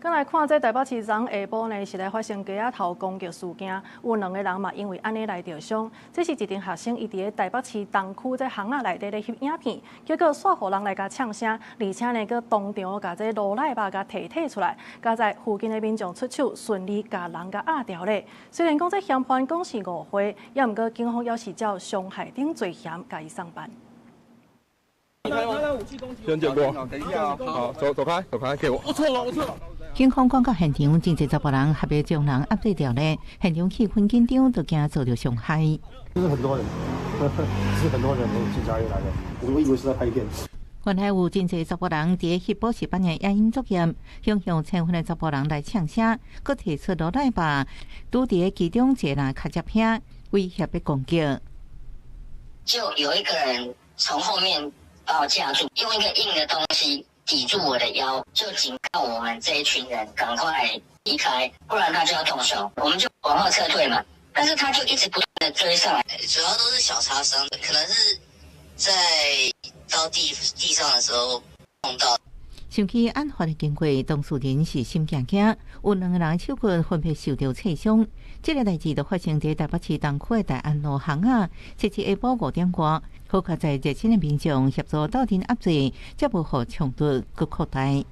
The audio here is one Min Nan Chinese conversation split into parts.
閣來看這台北市昨下晡呢，是來發生街仔頭攻擊事件，有兩个人嘛因為按呢來著傷。這是一陣學生伊佇咧台北市東區這巷仔內底咧翕影片，結果煞予人來共嗆聲，而且呢，閣當場共這羅賴肉共提提出來，佳哉附近的民眾出手順利共人共壓牢咧。雖然講這嫌犯講是誤會，也毋過警方猶是照傷害等罪嫌共伊送辦。先借過，好，走走開，走開，給我。我錯了，我錯了。警方趕到現場，真濟查埔人合力將人壓制牢咧，現場氣氛緊張，都驚遭著傷害。就是很多人，是很多人，警察也來了，我以為是在拍片。原來有真濟查埔人佇翕補習班的影音作業，向向千份的查埔人來嗆聲，閣提出羅賴肉，拄佇其中一个人尻脊骿，威脅欲攻擊。就有一個人從後面把我架住，用一個硬的東西抵住我的腰，就警告我們這一群人趕快離開，不然他就要動手。我們就往後撤退嘛，但是他就一直不斷的追上來。主要都是小擦傷，可能是在到地地上的時候碰到。想起案發的經過，當事人是心驚驚，有兩個人手骨分別受著刺傷。這个代誌就發生佇台北市東區的大安路巷仔，七日下晡5點外，好佳哉熱心的民眾協助鬥陣壓制，才無予衝突閣擴大。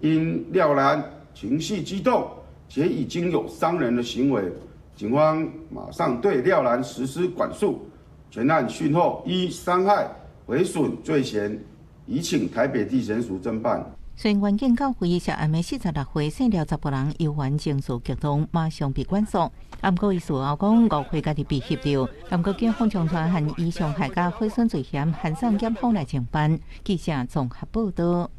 因廖男情緒激動，且已經有傷人的行為，警方馬上對廖男實施管束，全案訊後依傷害毀損罪嫌，移請台北地檢署偵辦。雖然員警到會涉案的46歲姓廖查埔人猶原情緒激動，馬上被管束。毋過伊事後講誤會家己被翕著，毋過警方將傳案以傷害佮毀損罪嫌函送檢方來偵辦。記者綜合報導。